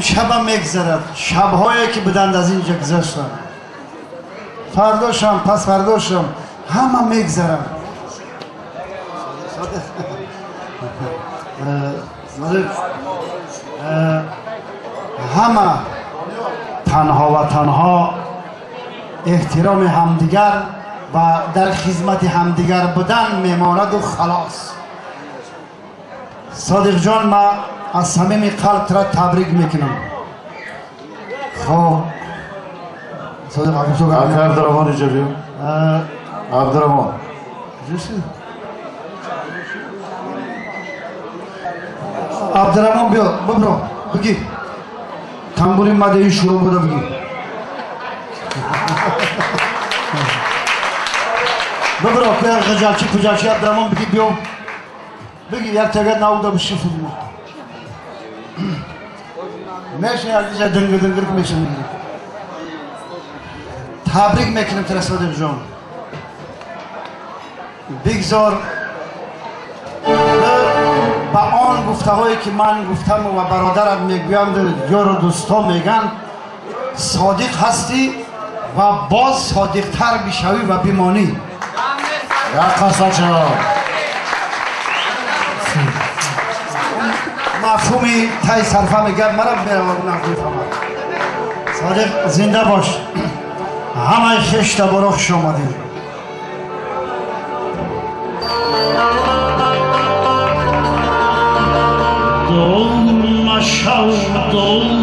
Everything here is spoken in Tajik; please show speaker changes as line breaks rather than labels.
Имшабам мегзарад, шабҳое ки буданд аз инҷа гузаштанд, фардошам, пасфардошам, ҳама мегзаранд. Ҳама танҳо ва танҳо эҳтироми ҳамдигар ва дар хизмати ҳамдигар будан мемонаду халос. Содиқҷон, ман аз самими қалб тура табрик мекунам. Хоб, Содиқ.
Абдурамон, иҷо биё, Абдурамон.
Абдурамон, биё, бибро, бигӣ тамбури мадаи шуро буда, бигӣ. Бибро, ғаҷалчи пуҷалчи. Абдурамон, бигӣ, биё, бигӣ, як тага науда биши, меша якдиҷа дингир дингир меша. Табрик мекунем тура, Содиқҷон. Бигзор ба он гуфтаҳое ки ман гуфтаму ва бародарам мегӯянд, ёру дӯстон мегӯянд, содиқ ҳастӣ ва боз содиқтар бишавӣ ва бимонӣ.
Як қасача.
Мафҳуми тай сарфа мегап мара меравад. Содиқ, зинда бош. Ҳамаи хештаборо хуш омадед.
Дур машав, дур.